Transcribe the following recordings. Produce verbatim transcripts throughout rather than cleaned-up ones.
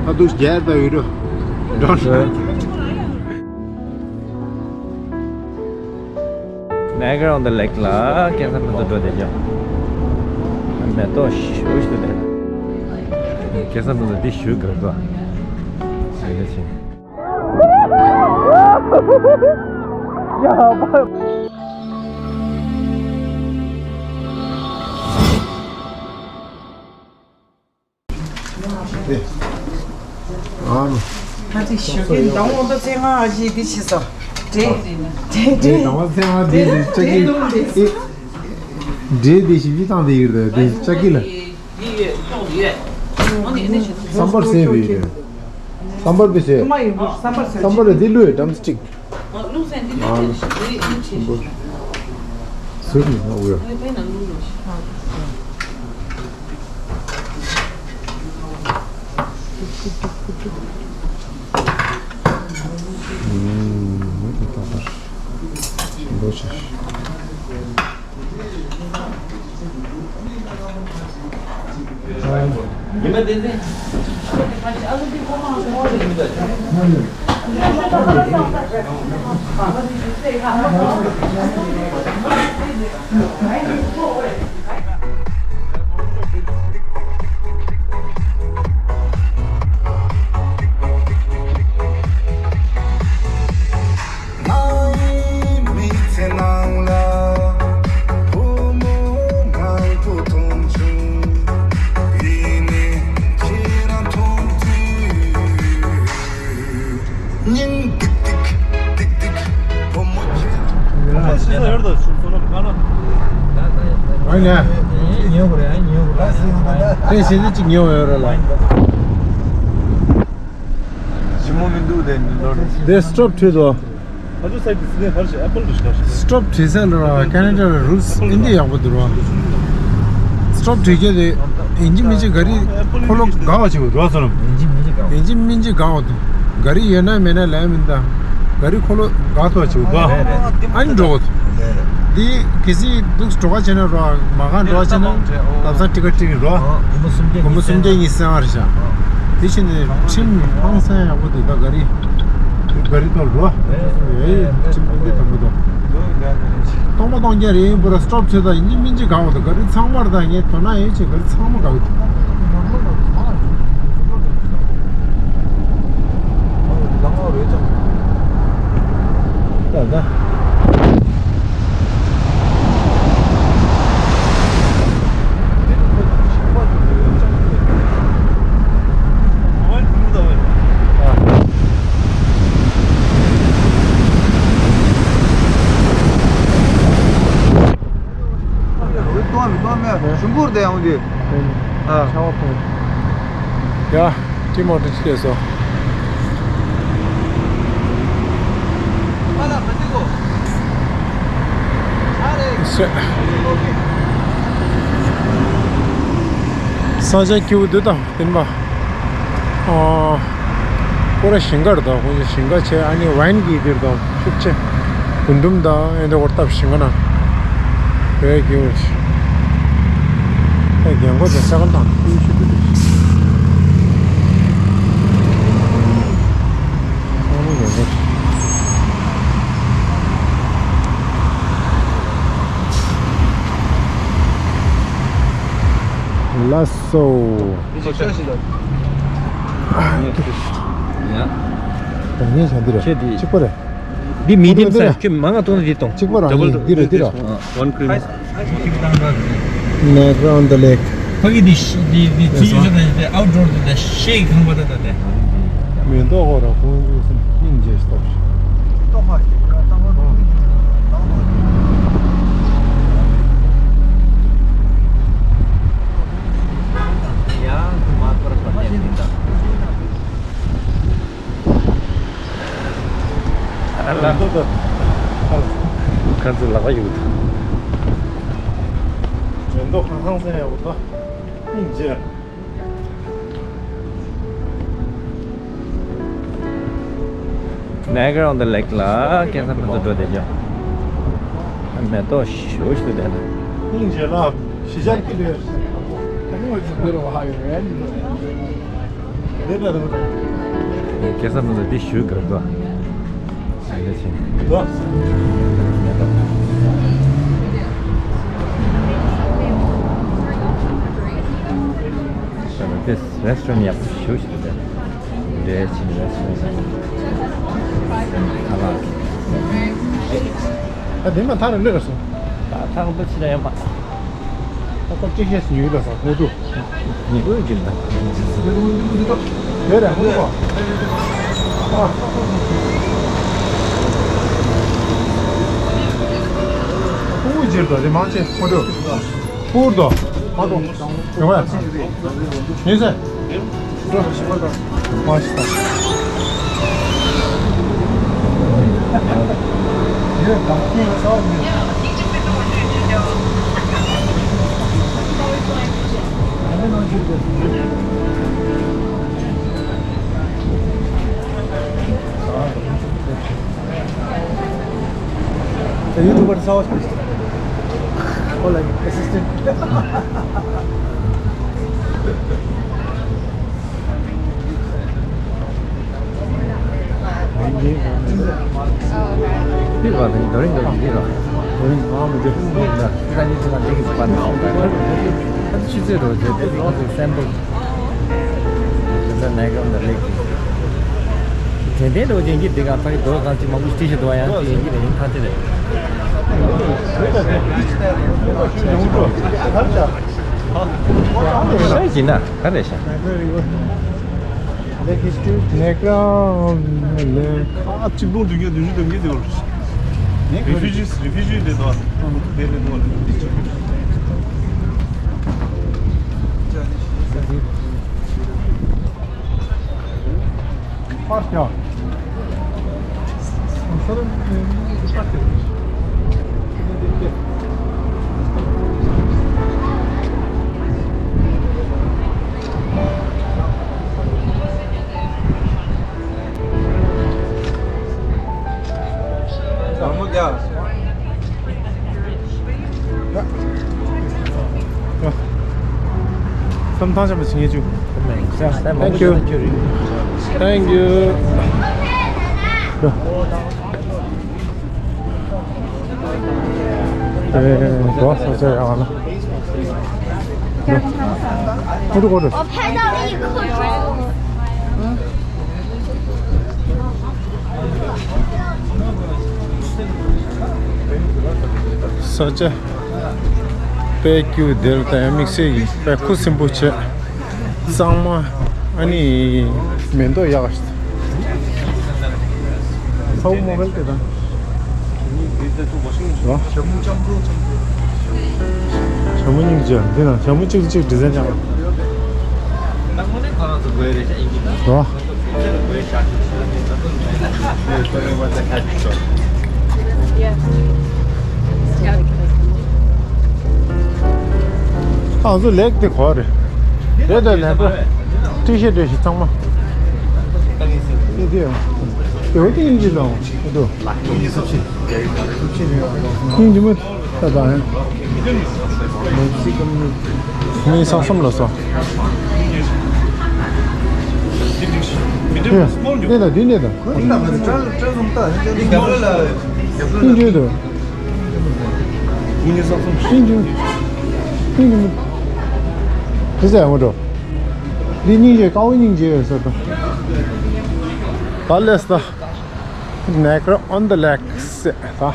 ཨ་དུ་རྒྱལ་དུ་ཡོད་རོ། Niagara on the Lake ལ་སྐལ་བཟང་ཕུན་ཚོགས་འགྲོ་བསྡད་ཀྱང་། མེ་ཏོག་ཞུ་ཞུ་བསྡད། སྐལ་བཟང་ཕུན་ཚོགས་འདི་ཞུ་དགོས་གོ། ཟེར་ནས་ཕྱིན། ཡ་བ། ཨ་ནི། ད་ཅིག་ཞུ་གི་འདང་འོང་དུ་ཚེ་ང་ཨ་ཞེ་འདི་ཤི་སོ། འདྲེ། འདྲེ་འདྲེ། འདང་བ་ཚེ་ང་འདི་ལ་ལྕགས་ཀྱི། འདྲེ་འདི་ཞིབ་ཅིག་བཏང་འདི་ཡིར་ད་འདི་ལྕགས་ཀྱི་ལ། བསམ་པར་སེམས་འདི་ཡིར། བསམ་པར་པི་སེ། བསམ་པར་འདི་ལུས་ཌམ་སི་ཊིག་ཟུར་ནས་ཨོ་ཡ། ང་ཡི་མི་ཚེ་ནང་ལ་བུ་མོ་མང་པོ་མཐོང་བྱུང་། ཡིན་ནའི་ཁྱེད་རང་མཐོང་དུས་སྙིང་ཏིག་ཏིག་ཏིག་ཏིག་བུ་མོ་ཁྱེད་རང་། ཨ་ནི། ཉོ་གི་རེད། ཨ་ཉོ་གི་རེད། དེ་ཞེ་ཚིག་ཅིག་ཉོ་ཡོད་རེད་ལ། ཞིམ་མོ་མི་འདུག་དེ་འདི་ལོར། དེ་སི་ཊོབ་བྲིས་འདུག། ཨ་ཅོ་སའི་དེ་སི་ནས་ཕར་ཞིག་ཨེ་པལ་རེད་ཤག། སི་ཊོབ་བྲིས་ས་ལ་ར་ཁེ་ན་ཌ་ལ་རུལ་སི་ཨིན་དེ་ཡག་པོ་འདུག་ར། སི་ཊོབ་བྲིས་རྒྱུ་དེ་ཡིན་གཅིག་མིན་གཅིག་ག་རི་འཁོར་ལོ་དགའ་བ་བྱེད་དགོས་འདུག་བ་སོ་ནམ། ཡིན་གཅིག་མིན་གཅིག་དགའ་བ་འདུག། ག་རི་ཡོད་ན་མེད་ན་ལས་མིན་ད། ག་རི་འཁོར་ལོ་དགའ་ཐུབ་བྱེད་དགོས་འདུག། ཨ་ནི་འགྲོ་དགོས་འདུག། དེ་གལ་སྲིད་འདུག་འགྲོ་ག་བྱས་ན་ར་མ་ག་འགྲོ་ག་བྱས་ན་ལམ་སང་ཏི་ཀ་ཊི་ར། སྒོར་མོ་སུམ་བརྒྱ་ཉི་ཤུ་རེད་ཤག། དེ་བཞིན་ནས་ཁྲིམས་ཧང་སང་ཡག་པོ་འདུག་ད་ག་རི། ག་རི་ཐོག་འགྲོ། ཨེ་ཁྲིམས་ཁང་དེ་དང་པོ་དང་། སྟོང་པ་སྟོང་རྐྱང་རེད། པུ་ར་སི་ཊོབ་བྱས་ད་ཡིན་གཅིག་མིན་གཅིག་དགའ་བ་འདུག། ག་རི་ཚང་མར་ད་ངས་དོ་སྣང་ཡོད་ཅེས་ག་རི་ཚང་མ་དགའ་གི་འདུག། ད་ད། ཡ། ཊི་མོ་ཊི་སླེབས་སོང་། ས་ཆ་སྐྱིད་པོ་འདུག་ད་བསྟན་པ། ཨོ། ཁོ་ར་ཞིང་ཁར་དང་ཁོང་ཚོ་ཞིང་ཁ་བྱས། ཨ་ནི་ཝའིན་གྱི་འདིར་དང་ཤུགས་ཆེ། རྒུན་འབྲུམ་དང་ཨེ་འདྲ་བོ་བཏབ་ཞིང་ཁ་ན། དེ་གི་ཨེ་རྒན་གོག་དེ་ས་ཁ་དང་ཤུགས་ཆེ་འདུག་དེ། ཨ་ནི་རྒན་གོག་ལགས་སོ། ད་ངས་བྱ་འདི་རེད། ཁྱེད་འདི། གཅིག་པ་རེད། འདི་མི་དེ་མི་ཚ་ཁྱོད་མ་ང་གཏོང་འདི་གཏོང་། གཅིག་པ་རང་ཡིན། འདི་རེད་འདི་རེད། One cream. Niagara on the Lake. ཕ་གི་འདི་ཤི་འདི་འདི་ཚི་ཡུ་ཟ་ནས་འདི་ཨའུ་ཌོར་འདི་འདི་ཤེ་གི་ཁང་པ་ད་ད་འདི། མེ་ཏོག་ཧོ་ར་ཁོང་ཚོས་སེམས་སྙིང་རྗེ་ཞིག་སྟོབས་ཤིག། ཁ་ཚིག་ལག་པ་ཡོད། མེ་ཏོག་ཁང་ཁང་ཟེར་ཡག་པོ་འདུག། སྙིང་རྗེ། Niagara on the Lake ལ་སྐལ་བཟང་ཕུན་ཚོགས་འགྲོ་བསྡད་ཀྱང་། མེ་ཏོག་ཞུ་ཞུ་བསྡད་ན། སྙིང་རྗེ་ལ་ཞི་ཆགས་ཀྱི་རེད། Can you explain why you ran? ཁེ་ས་མི་ཚོ་འདི་ཞུ་དགོས་དོ། ཨ་འདི་ཕྱིན། དོ། ད་ལྟ་རེ་སི་ཊོ་རན་ཡག་པོ་ཞེ་པོ་ཞིག་འདུག་འདྲེ་ཕྱིན་རེ་སི་ཊོ་རན་ཁ་ལག་ཨ་དེ་མ་ཐག་རེ་ལོས་ར་སོང་། ད་ཐག་ལོས་ཕྱིན་ཡོད་པ། ད་ཁོ་ཅི་ཤེས་ཉུལ་ལ་ས་ཧོ་ཏུ། ཉི་འོད་ཀྱི་ད། ཡོད་རེད་ཧོ་ཏུ། ཨ། ཧོ་ཏུ་ཇིར་ད་དེ་མང་ཆེ་ཧོ་ཏུ། ཧོ་ཏུ། ཧོ་ཏུ། ཡོང་བ། ཡིན་ཟེར། ཡུ་ཊུབ་པར་གསར་པ་ཞིག་ཁོ་ལ་ཨེ་སིས་ཊེན་ཊི། འདི་ར་དང་རྡོ་རིང་འདི་ར། རྡོ་རིང་ཨ་མ་འདི་འདི་ལ་ཏི་ཀ་ནི་ཏི་ཀ་འདི་གི་པར་ནང་ད་ཆུ་ཚོད་རོ་ཇེ་དེ་ལོ་དེ་སེམ་པལ། དེ་ཚོ་ནའི་གྲོན་དང་ལེགས་ཀྱི། དྲན་རྟེན་འདྲ་བོ་ཅན་གྱི་འདི་ག་ཕ་གི་རྡོ་གང་ཅི་མང་པོ་ཞིག་བྲིས་ཤིག་འདུག་ཡང་ཅི་ཡིན་གྱི་རེད་ཡིན་ཐང་ཅི་རེད། ཤ་ཡིན་ན་ག་རེད་ཤ། ནེག་རོན་ལེགས། ཁ་གཅིག་སྟོང་བདུན་བརྒྱ་བདུན་ཅུ་དོན་བརྒྱད་དེ་བར། རི་ཕུ་ཇིས་རི་ཕུ་ཇི་དེ་དོ། དེ་དེ་དོ། བསམ་ཐང་ཆེན་པོ་བྱེད་ངེས་བྱུང་། Thank you. Thank you. ཨེ་འགྲོ་ས་ཆ་ཡག་ལ། འགྲོ། ཁོ་ཚོ་ཁོ་ཚོ། 我拍到了一颗钟。 ས་ཆ་དཔེ་སྐྱིད་པོ་དེར་ད་ཡང་དམིགས་བསལ་གྱི་དཔེ་ཁུ་སིམ་པོ་བྱས། གཙང་མ་ཨ་ནི་མེ་ཏོག་ཡག་ཤི། ས་འོག་མོ་བལ་དེ་དང་། ལ། ཇ་མོ་སྙིང་རྗེ་འདི་ན་ཇ་མོ་གཅིག་གཅིག་ཌི་ཛའིན་ཅང་། ལ། ཨ་ཚོ་ལེགས་དེ་གོ་རེད། རེད་ད་ལེགས་པ། ཏི་ཤེ་ཏི་ཤེ་གཙང་མ། ཏི་ཏི་ཡོད་ཏི་ཡིན་གྱི་དང་ཨ་དོ། ཡིན་གྱི་མ། ད་ད་ཧན། ངའི་ས་གསུམ་ལ་སོ། འདི་ལ་འདི་ནས་དང་། ཤིན་ཅུང་དང་། ཤིན་ཅུང་། ཤིན་ཅུང་། དེ་ཟེར་ཡོང་འགྲོ། འདི་སྙིང་རྗེ་དཀར་པོ་སྙིང་རྗེ་ཡོད་ས་དང་། ད་ལས་ད། Niagara on the Lake ཟེར་ད།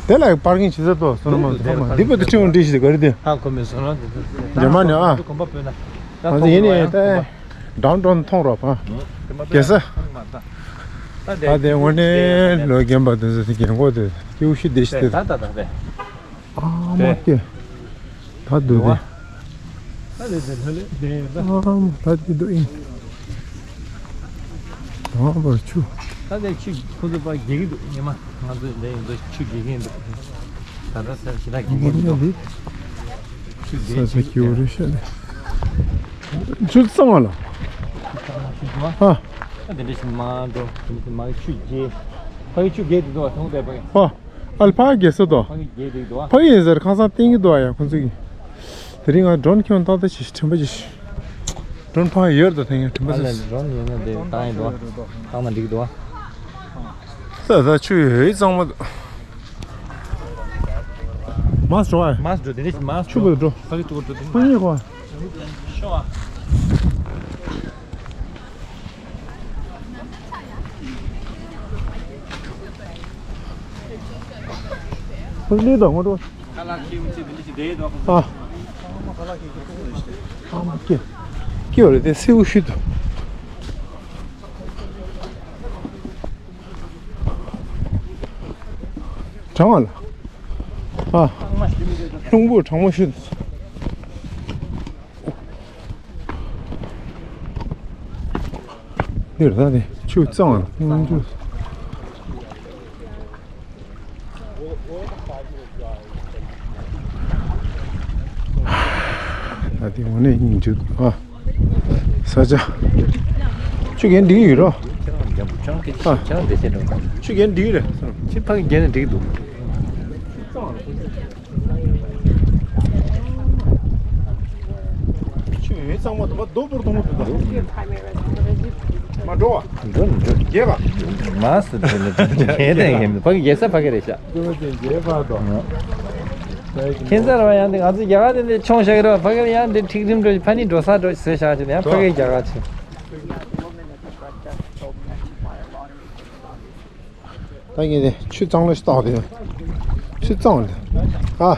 དེ་ལ་པར་ཀིང་བྱེད་ས་ཏོ་སོ་ནམ་ཚང་མ་འདི་བོད་དུ་ཁྲིད་འོང་འདྲི་ཞིག་ག་རེ་དེ། ཧ་གོ་མེད་སོ་ནམ་དེ་ཚོ། འཇར་མ་ནི་ཨ། གོམ་པ་སྤོས་ན། ང་ཚོ་ཡིན་ནི་ད་ཌའུན་ཊའུན་མཐོང་རོགས་ཨ། རྒྱལ་ས། ད་དེ་དངོས་གནས་ལོ་རྒན་པ་དེ་ཚོ་དེ་རྒན་གོག་དེ་སྐྱེ་བོ་ཤི་བདེ་ཤི་དེ། ད་ད་ད་དེ། ཨ་མ་སྐྱེ། ད་འདུག་སྟེ། ད་ལེ་ལེ་ལེ་ལེ་ལེ། ཨ་མ་ད་འདི་འདུག་ཨིན། ད་བར་ཆུ། ད་ལྟ་ཆུ་ཁོ་ཚོ་ཕར་རྒྱག་གི་འདུག་ཉི་མ། ང་ཚོ་འདི་ཡིན་ཚོ་ཆུ་རྒྱག་གི་འདུག་ད་ལྟ་ས་ཞེ་དྲག་རྒྱག་གི་འདུག་ཆུ་རྒྱག་ས་ཆ་སྐྱིད་པོ་རེད་ཤག་ནས། ཆུ་གཙང་བ་ལ། ཧ། ད་དེ་འདྲ་ཞིག་མ་འགྲོ། དེ་འདྲ་ཞིག་མ་ཆུ་རྒྱག་ཕ་གི་ཆུ་རྒྱག་དེ་འདུག་བ་མཐོང་དེ་ཕ་གི། ཧ། ཨ་ལ་ཕ་གི་རྒྱག་ས་དོ། ཕ་གི་རྒྱག་དེ་འདུག་བ། ཕ་གི་ཡིན་ཟེར་ཁ་སང་བསྟན་གི་འདུག་བ་ཡ་ཁོ་ཚོ་གི། དེ་རིང་ང་ཌོན་ཁྱོན་ཏག་ཏག་ཅིག་དྲན་པ་ཅིག་ཌོན་ཕ་ཡོད་ད་ཐེངས་དྲན་པ་ཨ་ལས་ཅིག་ཌོན་ཡོད་ན་དེ་བཏང་ཡིན་འདུག་བཏང་ན་འགྲིག་འདུག་ས་ས་ཆུ་ཡོད་གཙང་མ། མ་སོ་ཨ། མ་སོ་དེ་རིང་མ་སོ་ཆུ་བུད་འགྲོ། ཕ་གི་ཏུ་འགྲོ་དེ་ཕ་གི་ཁོ། ཤོ་ཨ། ལི་དང་ངོ་འགྲོ། ཨ། ཨ་མ་སྐྱེ། སྐྱེ་བ་རེད་དེ་སེའུ་ཤུལ་དུ། གྲང་བ་ལ། ཨ། ལྷུང་པོ་གྲང་མོ་ཤུལ་དུ། འདིར་ད་དེ་ཆུ་གཙང་ལ་ཆུ། ད་དེ་འོ་ནས་སྙིང་རྗེ་ཨ། ས་ཆ། ཆུ་རྒན་འདི་ཡོད་རོ། ཨ། ཆུ་རྒན་འདི་རེད། ཆུ་ཕ་གི་རྒན་ནས་འགྲིག་འདུག་ཆུ་ཡོད་གཙང་མ་དུ་མ་རྡོ་བོར་གཏོང་གི་འདུག་མ་འགྲོ་བ། འགྲོ་འགྲོ། རྒྱས་པ། མ་སུ་འགྲོ་ནི་རྒྱས་དེ་ཡིན་ཕ་གི་རྒྱས་ས་ཕ་གི་རེད་ཤག་ཁྱེད་ཚར་བ་ཡང་དེ་ང་ཚོ་རྒྱ་གར་དེ་འདི་ཆུང་ཤག་རེད་བ། ཕ་གི་ཡང་འདི་ཁྲིག་རིམ་འགྲོ་ཕ་ནི་འགྲོ་ས་འགྲོ་ཟེར་ཤག་ཅིག་ཡང་ཕ་གི་རྒྱ་གར་ཆུ། ད་ངས་དེ་ཆུ་གཙང་ལ་ཞིག་བཏགས་དེ། ཆུ་གཙང་དེ། ཨ།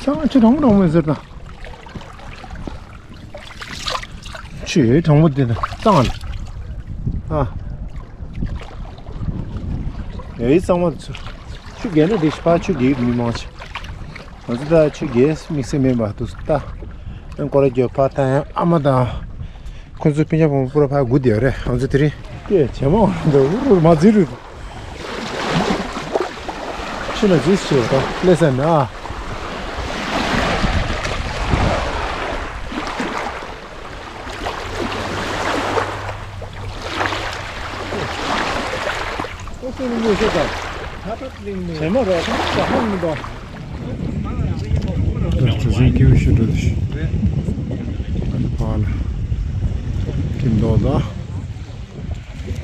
ཆུ་གཙང་ཆུ་གྲང་མོ་གྲང་མོ་ཟེར་ད། ཆུ་གྲང་མོ་དེ་ད་གཙང་ལ། ཨ། ཡ་ཡི་གཙང་མ་དེ་ཆུ། ཆུ་རྒན་ན་དེ་ཕ་ཆུ་རྒྱས་མི་མང་ཆེ། ང་ཚོ་ད་ཆུ་རྒྱས་དམིགས་བསལ་མེད་པ་འདུག་ད། ཨན་ཀོ་ར་རྒྱབ་ཕ་ད་ཡང་ཨ་མ་དང་། ཁོ་ཚོ་སྤུན་ཀྱག་བུ་མོ་པུ་ར་ཕ་དགུ་དེ་རེད། ང་ཚོ་དེ་རིང་སྐད་ཇེ་མང་འདུག་འུར་འུར་མ་འཛིར་རུ། ཕྱི་ལ་འཛིས་ཆེ་ད་ལེ་ས་ན།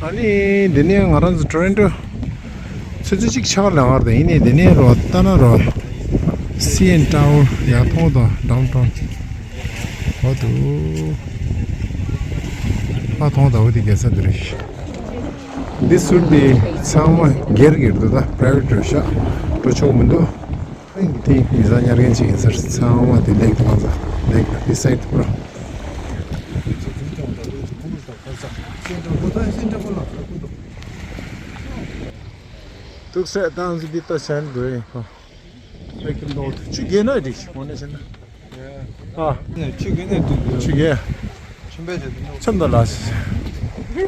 ཨ་ནི་འདི་ནས་ང་རང་ཚོ་ཊོ་རོན་ཊོ་ཆུ་ཚོད་གཅིག་ཆགས་ལ་ངར་དང་ཡིན་ནས་འདི་ནས་རོ་ལྟ་ན་རོ། སི་ཨེན་ཊ་ཝར་ཡར་མཐོང་དང་ཌའུན་ཊའུན། འོ་དུ། ཕ་མཐོང་དང་འོ་དེ་རྒྱལ་ས་འདི་རེད། འདི་ཟུར་དེ་ཚང་མ་སྒེར་སྒེར་འདུག་ད་པ་རའི་ཝེ་ཊི་འགྲོ་ཤག་འགྲོ་ཆོག་མི་འདུག་དེ་མི་ཚང་ཉར་མཁན་ཅིག་ཡིན་ས་རེད། ཚང་མ་དེ་ལེགས་དང་ལ་ལེགས་དང་དེ་སའི་ཐུབ་ར། ཐུག་སེ་ཏང་ཟི་འདི་ལྟ་བྱ་འགྲོ་ཡིན་ཧ། ཨེ་ཀི་འདོད་ཆུ་རྒྱས་ན་འགྲིག་ཞིག་འོ་ན་བྱས་ན། ཨ། ཆུ་རྒྱས་ན་འགྲིག་འགྲོ། ཆུ་རྒྱས། ཆུ་བེད་ཆུ་འདི་ཆུ་འདི་ལ།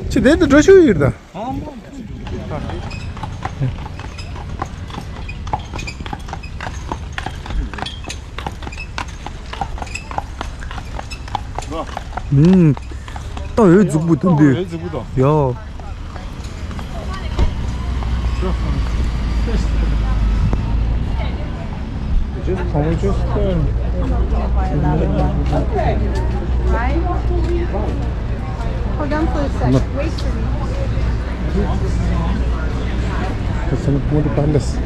ཆུ་དེ་འདི་འགྲོ་ཆུ་ཡོད་ད། ཨུམ། ཏོ་འོད་འཛུགས་པོ་དུ་འདི། འོད་འཛུགས་པོ་དང་། ཡོ། Just, can we just, uh, Hold on for a sec. Wait for me. It's an important palace.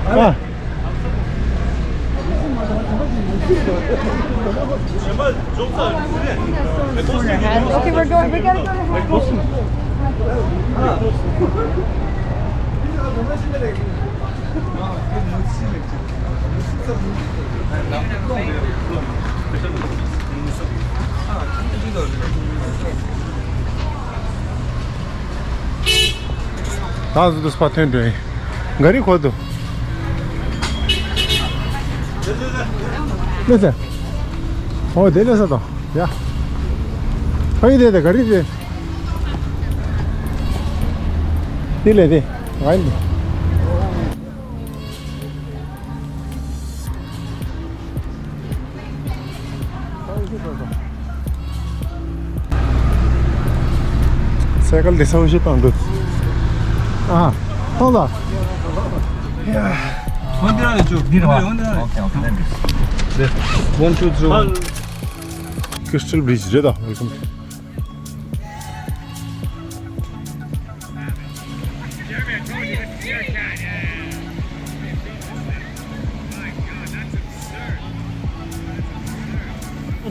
Ah. Okay, we're going. We gotta go to. ད་ཟུ་དུ་སྤ་ཐོན་འགྲོ་ཡིན། ག་རི་ཁོ་དུ། ལེ་ཚེ། ཨོ་དེ་ལེ་ས་དང་། ཡ། ཕ་ཡི་དེ་དེ་ག་རི་དེ། དེ་ལེ་དེ། ང་ཡིན། སའི་ཀལ་དེ་ས་འོ་ཞིག་བཏང་འདུག་ཨ། ཐོང་ལ། འདི་རང་ལས་བཅུག་འདི་རེད་བ། འདི་རང་ལས། ཨོ་ཁེ་ཨོ་ཁེ། ལེ། One, two, three, one. Crystal Bridge རེད་ད། Welcome.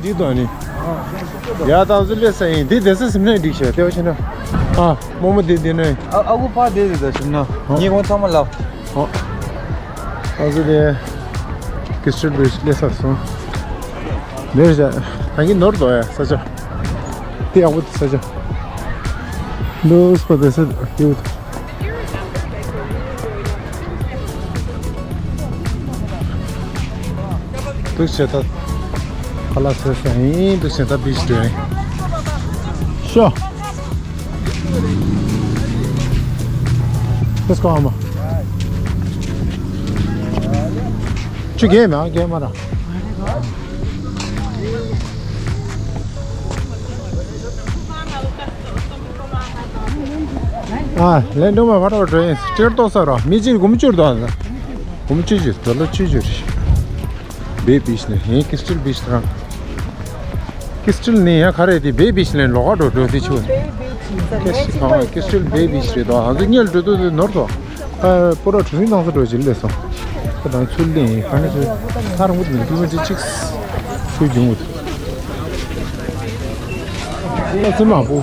འདི་དང་ནི། ཡ་ད་གཟོད་སླེབས་ས་ཡིན། འདི་བསྡད་ས་ཟིན་ན་འགྲིག་ཤག་ལྟེ་བ་ཕྱིན་ན། ཨ་རྨོ་མོ་འདི་འདི་ནས། ཨ་ཨ་ཁུ་ཕར་བསྡད་དེ་ད་ཞིམ་ན། ཨ། ངས་ཁོང་ཚང་མ་ལབ། ཨོ། ང་ཚོ་དེ་Crystal Bridge སླེབས་ཚར་སོང་། འདིར་བཞག་ད་གིན་ནོར་འདུག་ཡ་ས་ཆ། དེ་ཡག་པོ་འདུག་ས་ཆ། འདུག་སྤ་དེ་ས་དེ་འདུག་ཟེར་ད། ཁ་ལག་ཟས་ས་ཡིན། འདུག་ཟེར་ད་beach འགྲོ་ཡིན། ཤོ། Let's go, Ama. ཁྱོད་རྒན་མ་རྒན་མ་ར། ཨ་ལན་འགྲོ་མ་ཕར་འགྲོ་ཡིན། སྤྲེལ་ཏོག་ས་ར་མི་གཅིག་དགུ་མོ་བཅུར་དང་། དགུ་མོ་བཅུ་བཅུ་ད་ལོ་བཅུ་བཅུ་རེད། Bay Beach ནས་ཡིན། Crystal Beach དང་། Crystal ནི་ཡང་ག་རེ་དེ་Bay Beach ནས་ལོགས་ཀ་འགྲོ་འགྲོ་དེ་ཆུ། Crystal Bay Beach རེད་དོ། ང་ཚོ་སྔོན་འགྲོ་དུས་དེ་ནོར་སོང་། ཨ་པོ་ར་གྲུ་གཟིངས་ཏང་ས་འགྲོ་ཅིག་སླེབས་སོང་། ཁ་དང་ཚུར་གླེང་ཡིན། ག་ནས་ཚུར་ཁ་རང་བུ་དེ་ནས་ཀི་ལོ་མི་ཊར་གཅིག་ཚུར་རྒྱུང་བུ་དེ། ཨ་ཙི་མ་པོ།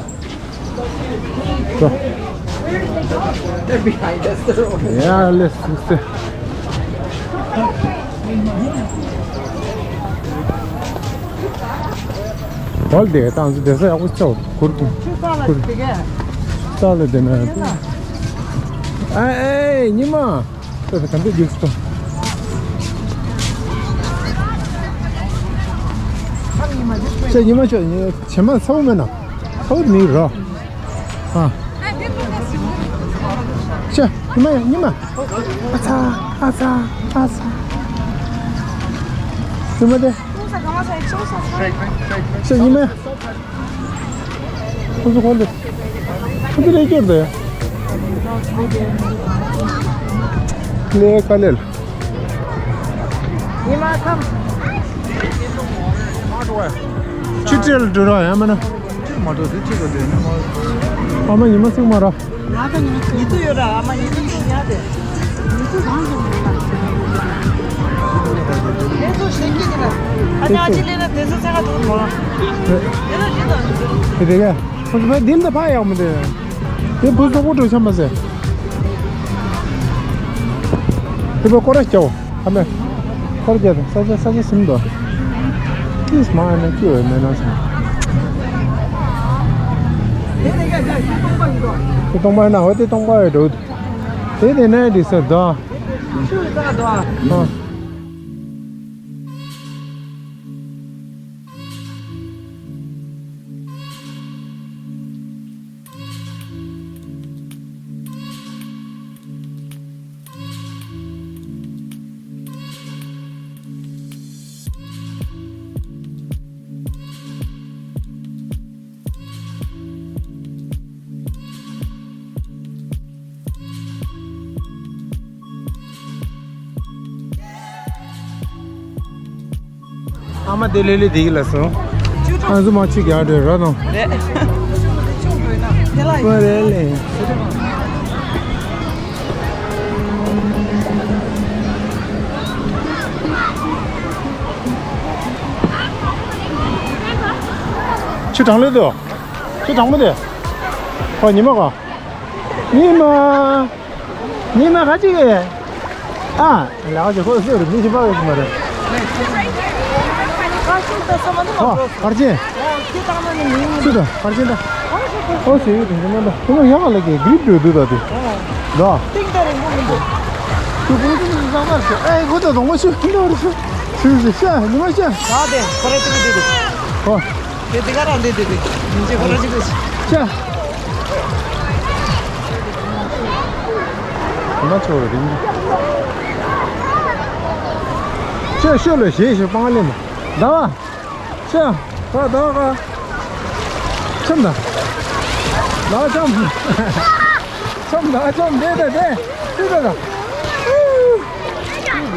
ཡ་ལེ་སུ་སེ། ཧོལ་དེ་ཏང་ཙི་དེ་ས་ཡག་པོ་ཆོག་གུར་གུར། ས་ལ་དེ་ན། ཨ་ཨེ་ཉི་མ། ཁྱོད་ཚོ་ག་འདྲ་རྒྱུགས་སོང་། ཁྱོད་ཉི་མ་ཁྱོད་ཉི་བྱེ་མ་ཚ་བོ་མེད་ན། ཚ་བོ་མི་རོ། ཨ། ཁྱོད་ཉི་མ་ཉི་མ། ཨ་ཚ་ཨ་ཚ་ཨ་ཚ། ཉི་མ་དེ། ཁྱོད་ཉི་མ། ཁོ་ཚོ་གོ་འདི། ཁོ་འདི་ལས་སྐྱོར་དེ། ལས་ཀ་ལས། ཉི་མ་ཁམས། ཆུ་ཁྲིར་འགྲོ་ར་ཡ་མ་ན། མ་འགྲོ་དེ་ཅི་ག་དེ་ནི་མ། ཨ་མ་ཉི་མ་ཚིག་མ་ར། ང་ད་ཉི་མ་ཚིག་ཉི་ཚུ་ཡོད་ར་ཨ་མ་ཉི་ཚུ་ཡོད་ཡ་དེ། ཉི་ཚུ་གང་ཞིག་མ་ར། ལས་ཚོ་ཞེ་གི་ནི་ར། ཨ་ཉ་ཨ་ཅི་ལས་ན་དེ་ཚོ་ཚ་ག་ཐུག་མ། དེ་ལ་ཅི་དང་། དེ་དེ་ག་ཁོ་ཚོ་ཕ་དིན་ད་ཕ་ཡག་མི་འདུག་དེ་བུ་སོག་པོ་འགྲོ་ཆ་མ་ཟེར། དེ་བུ་སྐོར་ར་སྐྱོ། ཨ་མེ། སྐོར་རྒྱག་དང་ས་ཆ་ས་ཆ་ཟིན་དོ། ཏིས་མ་ཨ་ནེ་ཅི་འོས་མེད་ན་ཟིན། དེ་སྟོང་པ་ཡིན་ན་འོ་དེ་སྟོང་པ་ཡོད་འགྲོ། དེ་དེ་ནས་འདི་ཟེར་དོ། ཨ། ཨ་མ་དེ་ལེ་ལེ་དེ་གི་ལ་སོང་། ཨ་ཟུ་མ་ཆུ་རྒྱག་འགྲོ་ར་དང་། རེད། ཨ་རེད་ལེ། ཆུ་གྲང་ལེ་དོ། ཆུ་གྲང་མོ་དེ། ཨ་ཉི་མ་ག་ཉི་མ། ཉི་མ་ག་ཅིག་ཨ། ལག་ཅིག་ཁོ་སེ་རུ་མི་ཞིག་པ་ཡོད་མ་རེད། ཨ་ཕར་ཕྱིན། སུ་དང་ཕར་ཕྱིན་ད། ཨོ་སེ་ཡོད་དུ་མ་ད་ཁོ་ཡག་ལ་གི་གི་རིབ་འགྲོ་དུས་ད་དེ། ད། ཏིང་ད་རིང་པོ་མི་འདུག་ཁོ་ཁོ་ཚོ་བཟང་མ་རེད། ཨེ་ཁོ་ད་གདོང་པ་ཤུ་འདྲ་བ་རེད། ཤུ་ཤུ་ཤ་ཉི་མ་ཤ། ད་དེ་ཁོ་ར་ཅིག་དེ་དེ། ཨོ། དེ་དེ་ག་རང་དེ་དེ་དེ། མི་ཚེ་ཁོ་ར་ཅིག་དེ། ཤ། ཁོ་མ་ཆོ་རེད། ཤོད་ཤོད་ལ་ཞེས་ཤོད་སྤང་ལེན་མ། ཟླ་བ། ཤོད། ད་ཟླ་བ་ག་ཆམ་ད། ཟླ་བ་ཆམ། ཆམ་ད་ཆམ་དེ་དེ་དེ། ཤོད་ད་ད།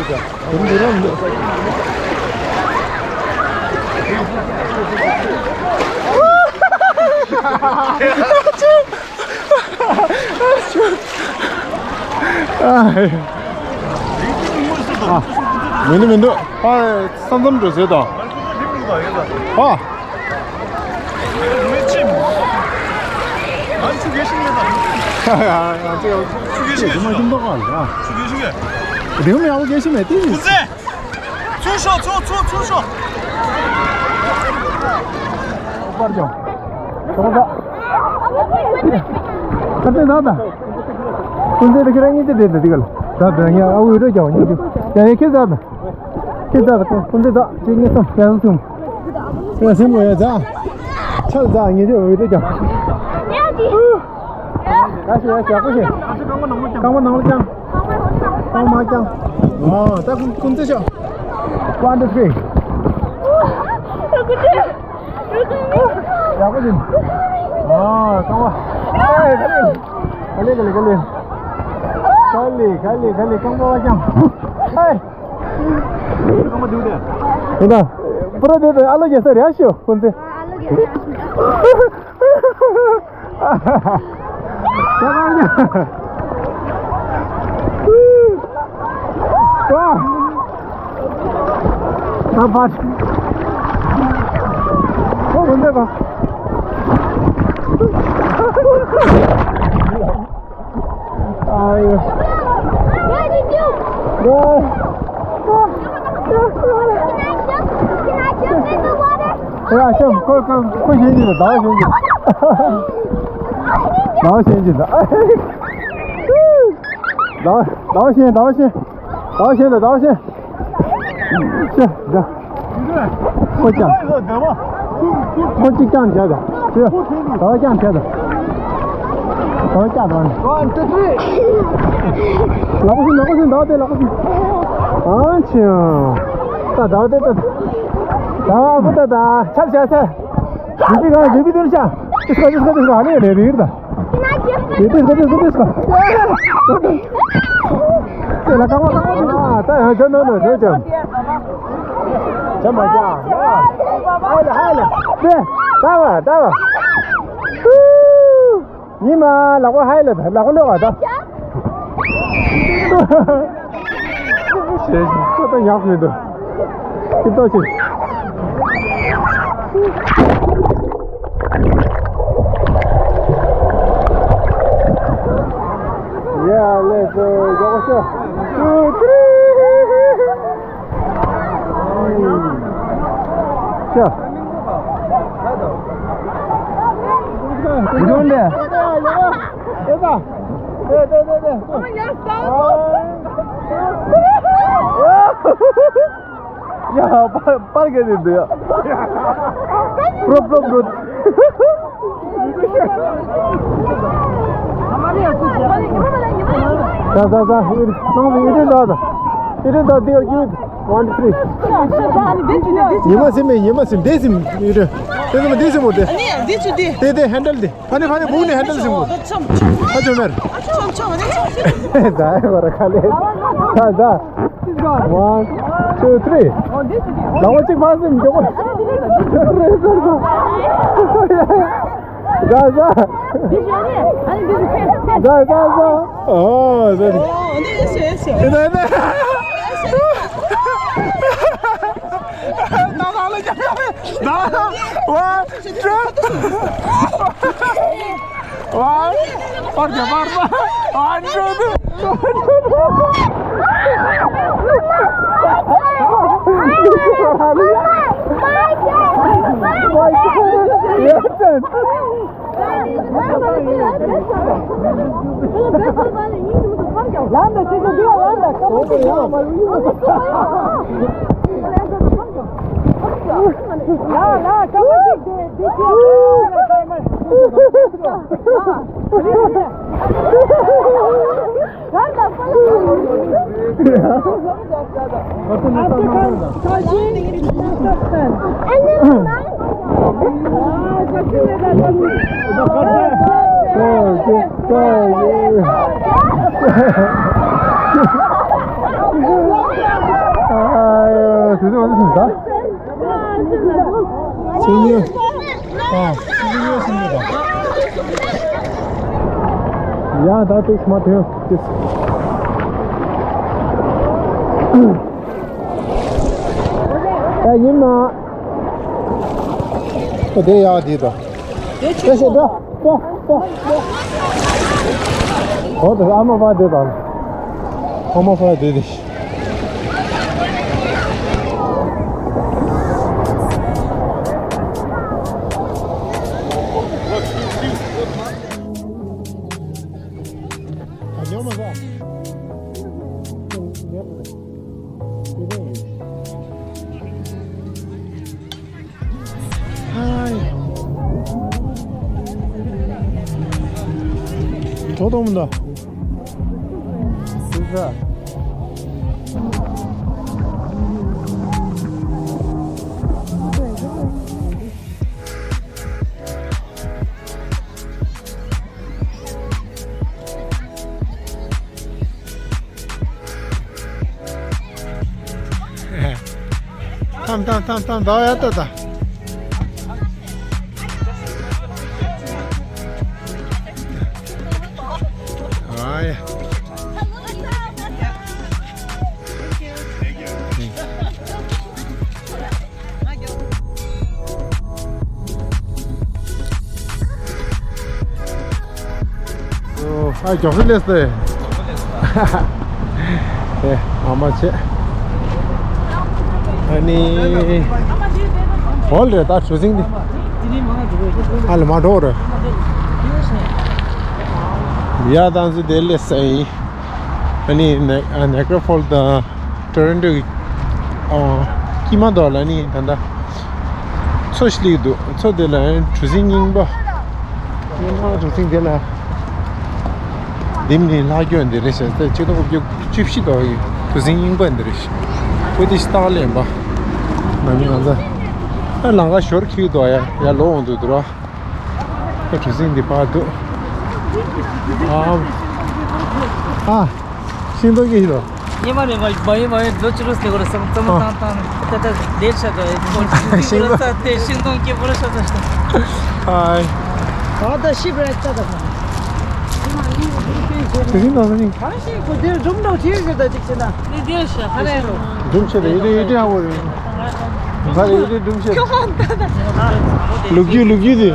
ཨ། མི་འདུག་མི་འདུག་ཨ། ས་མཚམས་འགྲོ་ཟེར་དང་། ཨ། ང་ཚོ་ཡང་ཆུ་རྒྱལ་ཞིག་མེད་དང་། ཆུ་རྒྱལ་ཞིག་མེད། ཆུ་རྒྱལ་ཞིག་མེད། དེ་མ་ཡག་པོ་རྒྱལ་ཞིག་མེད་དེ། ཚུར་ཤོག་ཚུར་ཚུར་ཚུར་ཤོག་པར་ཀྱང་། ཁྱོད་ད། ཁ་ཏོན་ད་ད། ཀུན་རྫས་ད་ཁྱེད་རང་གཉིས་ཀྱི་དེ་ད་དེ་ག་ལ། ད་ད་ཡང་ཨ་འུ་རོ་ཀྱང་གཉིས་ཀྱི། ཡང་ཡང་ཁྱེད་ད་ད། ཁྱེད་ད་ད་ཀུན་རྫས་ད་ཁྱེད་གཉིས་སམ་ཡང་སུམ། ཡང་སེམས་མོ་ཡང་ད། ཆལ་ད་ངེད་ཀྱི་འུ་རོ་ཀྱང་། ཡ་ཞེ་ཡ་ཞེ་ཡག་པོ་ཞེ། རྐང་པ་ནང་ལ་བརྐྱངས། རྐང་པ་མར་བརྐྱངས། ཨོ་ད་ཀུན་ཀུན་རྫས་ཤོག One, two, three. ཡག་པོ་ཞེ། ཨོ་རྐང་པ། ཨེ་ག་ལེ། ག་ལེ་ག་ལེ་ག་ལེ། ག་ལེ་ག་ལེ་ག་ལེ་རྐང་པ་མར་བརྐྱངས། ཨེ། རྐང་པ་འདུག་དེ། ཡིན་ད། པུ་ར་དེ་དེ་ཨ་ལོ་རྒྱལ་ས་རེད་ཤོ་ཀུན་རྫས། ཨ་ལོ་རྒྱལ་ས། ཡ་ཤམ་ཁོ་ཁོ་ཁོ་ཞན་གྱི་ཟླ་བ་ཞན་གྱི། ཟླ་བ་ཞན་གྱི་ཟླ། ཟླ་བ་ཞན་ཟླ་བ་ཞན། ཟླ་བ་ཞན་ཟླ་བ་ཞན། ཤ་ཟླ། ཁོ་ཀྱང་། ཁོ་གཅིག་ཀྱང་བྱ་ཟླ། ཟླ་བ་ཀྱང་བྱ་ཟླ། ཟླ་བ་ཀྱང་ཟླ་བ་ནི། One, two, three. ལག་པ་ཞིག་ལག་པ་ཞིག་ཟླ་བ་དེ་ལག་པ་ཞིག་ཨང་ཆིང་། ད་ཟླ་བ་དེ་ད། ད་བུ་ད་ད་ཆར་ཆར་ཆར། རི་པི་གང་རི་པི་དུར་ཆ། དེ་སྐོར་དེ་སྐོར་དེ་སྐོར་ཨ་ནི་རེ་རེ་རེ་ད། དེ་དེ་སྐོར་དེ་སྐོར་དེ་སྐོར། དེ་ལ་གང་བ་གང་བ། ཨ་ད་ཡང་ཅན་ནོ་ནོ་ཅན་ཅན། ཅན་མ་ཅན། ཧ་ལ་ཧ་ལ། དེ་ད་བ་ད་བ། ཉི་མ་ལག་པ་ཧའི་ལ་ལག་པ་ལོག་ཨ་ད། ཞེས་ཁོ་ད་ཡག་མི་འདུག་ཀི་ཏོ་ཆེ། Yeah, let's go. Two, three. ཤ། འཇོན་ལེ། ཡ་པར་པར་ག་ནས་འདུག་ཡ། པྲོ་པྲོ་པྲོ། ད་ད་ད་ཨི་རིན་ད་ད་ཨི་རིན་ད་དེ་ཡོད། One, three. ཉི་མ་སེམས་མེད། ཉི་མ་སེམས་དེ་སེམས་ཡོད་རེད། དེ་སེམས་དེ་སེམས་མོ་དེ། དེ་དེ་ཧན་ཌལ་དེ། ཕ་ནི་ཕ་ནི་བུག་ནི་ཧན་ཌལ་སེམས་མོ། ཕ་ཆོ་མེར། ད་ཡ་བར་ཁ་ལེ། ད་ད། One, two, three. ལག་པ་གཅིག་ཕར་སེམས་མགྱོགས་པོ། རེད་ཟེར་ད། ཟ་ཟ། ཟ་ཟ་ཟ། ཨོ་ཟ་ཟ། ཨོ་ནི་ཨེ་སི་ཨེ་སི། ཨེ་ཟ་ཟ། ན་ན་ལ་ཡ་ཡ། ན། ཝ། ཅུ། ཝ། ཨོ་རྒྱ་བར་མ། ཨ་ཅོ་དུ། ཟེར་བ་ཟིན་ད། སེམས་ཉོན། ཨ། སེམས་ཉོན་སེམས་ཉོན་ད། ཡ་ད་ཏིག་མ་ཐོན་ཏིག་ཨ་ཡིན་ན། ཨ་དེ་ཡག་དེ་ད། དེ་ཤེས་ད། ཨོ་དེ་ཨ་མ་ཕ་དེ་དང་། ཨ་མ་ཕ་དེ་དེ། ཐོག་ཐོག་མི་འདུག་ཐམ་ཐམ་ཐམ་ཐམ་ཟླ་བ་ཡ་ཏོ་ད། ཨ་ཡ། ཨ་མགྱོགས་སེ་སླེབས་སོང་། ཨེ་ཨ་མ་ཆེ། ཨ་ནི། འོ་ལེ་ད་གྲུ་གཟིངས་འདི། ཨ་ལེ་མ་འགྲོ་རེད། ཡ་ད་ཚོ་དེ་སླེབས་སོང་ཡིན། ཨ་ནི་ནེ་ཨ་ནེ་ཀྲ་ཕོལ་དང་། ཊོ་རོན་ཊོ་གི་ཨ་དཀྱིལ་མ་དོ་ལ་ནི་ད་ལྟ་མཚོ་ཞིག་སླེབས་འདུག་མཚོ་དེ་ལ་གྲུ་གཟིངས་རྙིང་པ། རྙིང་པ་གྲུ་གཟིངས་དེ་ལ་འདི་ནི་ལྷག་རྒྱུ་འདི་རེད་ཤག་ད་ཆིག་སྟོང་དགུ་བརྒྱ་བཅུ་བཞི་དོ་ཡི་གྲུ་གཟིངས་རྙིང་པ་འདི་རེད་ཤག་ཁོ་དེ་ཞིག་སྟག་ལེན་པ། ང་མི་ང་ཚ་ཨ་ལང་ཀ་ཞོར་ཁྱིག་དོ་ཡ་ཡ་ལོ་འོང་དུ་དུ་ར། ཁོ་གྲུ་གཟིངས་འདི་ཕར་འདུག་ཨ། ཨ། ཤིང་སྡོང་སྐྱེས་ཤིང་ལོ། ཉི་མ་རེ་མ་མ་ཡིན་མ་ཡིན་ལོ་ཅི་རུ་སྟེ་གོ་རེ་སམ་ཙམ་ཨ། བཏང་བཏང་ཏ་ཏ་ལེ་ཤ་དོ་ཡེ་ཁོ་ཤིང་སྡོང་ལ་ས་ཏེ་ཤིང་སྡོང་སྐྱེས་པོ་རེ་ཤ་ས་ཤ། ཧའི། ཨ་ད་ཤི་བྲེད་ཙ་ད། གྲུ་གཟིངས་ནང་ས་ནི། གང་ཤེས་ཁོ་དེར་སྒྲུང་འདྲ་བྱེད་ཀྱི་ད་ཅིག་བྱེད་ན། ནི་དེར་ཤ་ཧ་རེ། སྒྲུང་བྱེད་དེ་ཡེ་དེ་ཡེ་དེ་ཧ་བོ་རེད། ཧ་རེ་ཡེ་དེ་སྒྲུང་བྱེད། ཁྱོད་ཧ་ད་ད། ལུག་རྒྱུད་ལུག་རྒྱུད་དེ།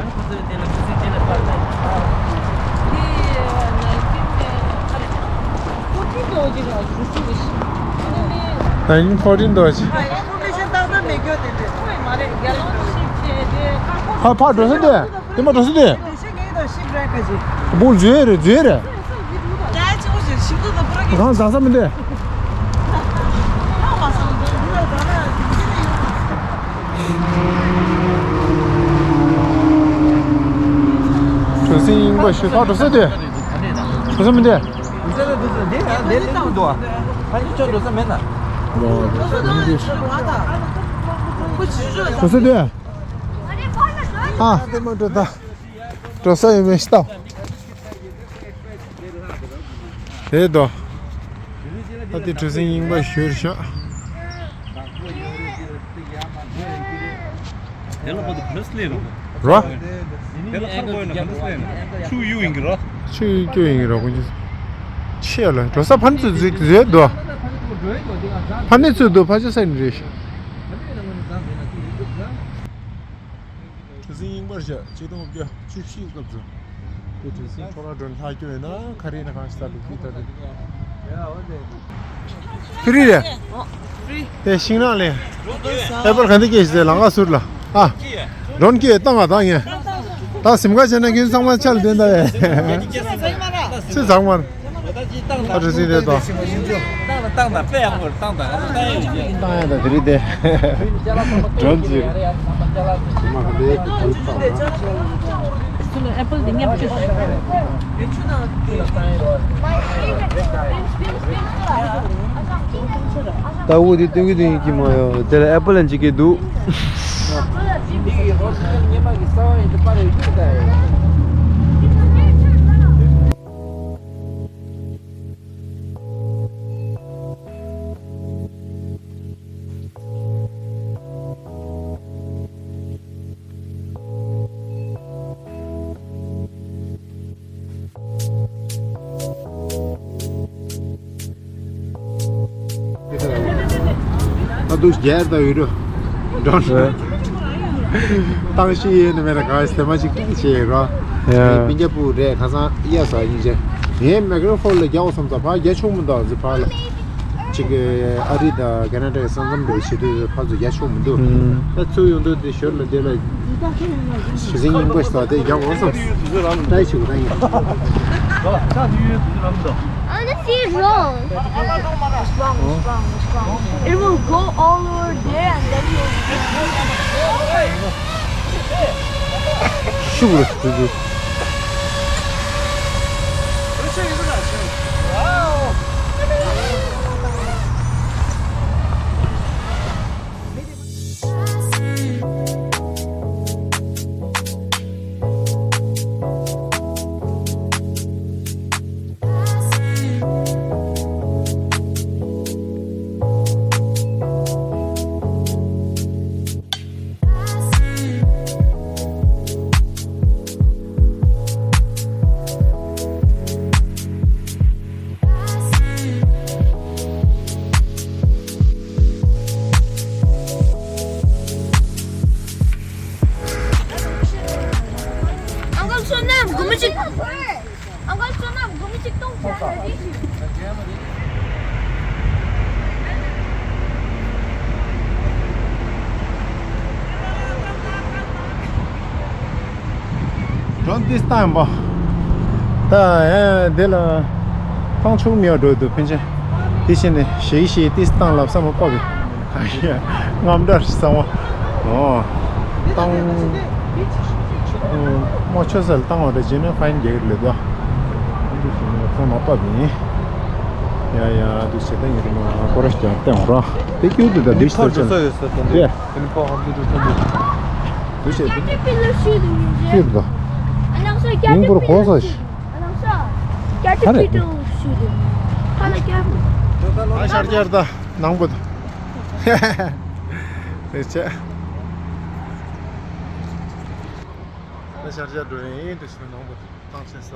Nineteen fourteen དོ་ཅི། ཕ་ཕ་འགྲོ་ས་དེ། དེ་མ་འགྲོ་ས་དེ། བུ་འཇུ་རེ་འཇུ་རེ། གང་ཟ་ས་མི་འདུག་གྲུ་གཟིངས་རྙིང་པ་ཞིག་ཕར་འགྲོ་ས་དེ། འགྲོ་ས་མི་འདུག་འགྲོ་ས་མི་འདུག་འགྲོ་ས་མེད་ན། འགྲོ་ས་དེ། ཨ། དེ་མ་འགྲོ་ད། འགྲོ་ས་ཡོད་མེད་ཤི་ད། དེ་དོ། ཨ་དེ་གྲུ་གཟིངས་རྙིང་པ་ཞོར་ཤག་དེ་ལ་བར་དུ་བུ་ར་སླེབས་རོ། རོ། དེ་ལ་ཁར་བོད་ན་ག་འདྲ་སླེབས་ན་ཆུ་གཡུག་ཡིན་གི་རོ། ཆུ་གཡུག་ཡིན་གི་རོ་ཁོང་ཚོ། ཆེ་ལ་འགྲོ་ས་ཕ་ནི་ཚོ་ཟིག་བཟོས་དོ། ཕ་ནི་ཚོ་དོ་ཕ་ཆ་ས་ནི་རེད་ཤག་གྲུ་གཟིངས་རྙིང་པར་བཞག་ཆིག་སྟོང་དགུ་བརྒྱ་བཅུ་བཞི་སྐབས་སུ། དེ་གྲུ་གཟིངས་ཁྲོ་ར་སྒྲོན་ལྷག་སྐྱོ་ཡོད་ན་ཁ་རི་ན་གང་ཞིག་ད་ལུག་ཁྱུ་ད་དེ། ཁྱུ་རི་རེད། དེ་ཤིང་ནགས་ལས། ཨེ་པལ་ག་འདི་སྐྱེས་ཤིག་ཟེར་ལང་ཀ་ཟུར་ལ། ཨ། སྒྲོན་སྐྱེས་བཏང་ང་བཏང་ངས། ད་སེམས་ཁ་བྱས་ན་ཁྱོད་ཚང་མ་ཆལ་དོན་ད་ཡ། ཚེ་ཚང་མར། ཨ་རེ་ཟིན་རེད་དོ། བཏང་ད་བཏང་ད་དཔེ་ཡག་པོ་བཏང་ད་བཏང་ཡ་ཡིན། བཏང་ཡ་ད་དེ་རིང་དེ། སྒྲོན་ཅིག་ད་འུ་དེ་སྟོན་གི་དེ་ཡིན་གྱི་མ་ཡོད་དེ་ལ་ཨེ་པལ་ལ་འཇིགས་ཀྱི་འདུག་ཨ་དུ་རྒྱལ་དང་ཡོད་རུ། འགྲོ་ནས། ཨེ། ཏང་ཤི་ཡིན་ནི་མེད་ན་ག་ཟེར་མ་ཅིག་ཏིག་བྱས་རོ། ཡ། སྤུན་ཀྱག་པུ་རེད་ཁ་སང་གཡས་ས་ཡིན་ཅེ། ངས་མེག་རོ་ཕོར་ལ་རྒྱག་འོ་བསམ་ས་ཕར་རྒྱག་ཆོག་མི་འདུག་ཟེར་ཕར་ལ། ཅིག་ཨ་རི་དང་ཁེ་ན་ཌ་ཡི་ས་མཚམས་འགྲོ་བྱེད་དུས་ཕར་ཚུར་རྒྱག་ཆོག་མི་འདུག་ཨུམ། ད་ཚུར་ཡོང་དུས་དེ་ཞོར་ལ་དེ་ལ། གཞི་སྲིང་རྙིང་པ་ཞིག་དང་དེ་རྒྱག་འོ་བསམ། ཏྲའི་བྱེད་དགོས་ད་ཡིན། Oh, this is wrong. It's wrong, it's wrong, it's wrong. It will go all over there and then you'll. ཤུགས་རེད་དེ་དེ། ཨང་ཀལ་བསོད་ནམས་སྒོར་མོ་གཅིག་ཨང་ཀལ་བསོད་ནམས་སྒོར་མོ་གཅིག་གཏོང་བྱ་རེད། འགྲོ་ཏིས་བཏང་པ། ད་ཨེ་འདི་ལ་ཐང་ཆུང་མེད་འགྲོ་འདུག་ཕན་ཆད། དེ་བཞིན་ནས་ཞེ་ཞེ་ཏིས་བཏང་ལབ་བསམ་པ་པ་གི། ཨ་ཡ། རྔམ་འདྲ་ཞིག་བསམ་བ། ཨོ། བཏང་། ཨོ། མོ་ཆོས་སལ་བཏང་བ་རེད་ཇི་ནས་ཕ་ཡིན་རྒྱག་གི་རེད་དོ། འདི་བཞིན་ནས་བསམ་པ་པ་གི། ཡ་ཡ་འདི་བྱེད་ད་ཡིན་རེད་མ་ཁོ་ར་ཞིག་ཀྱང་བསྟན་འོང་ར། དེ་ཁྱོད་དེ་ད་འདི་ཞིག་ད་ཆ་ནས། དེ། Caterpillar ཞུས་འདུག་ཡིན་ཅེ། ཅིར་དང་། ཨ་ནང་སོ་མིང་པོར་གོ་ས་ཞིག་ཨ་ནང་སོ། ཧ་རེད། Caterpillar ཞུས་འདུག་ཧ་ལ་ཀྱ། ཨ་ཤར་རྒྱལ་ད་ནང་པོ་ད། དེ་ཆེ། ཨ་ཤར་རྒྱལ་འགྲོ་ཡིན་དུ་ཞུ་ནང་པོ་ད་ཐང་ཆེན་ས།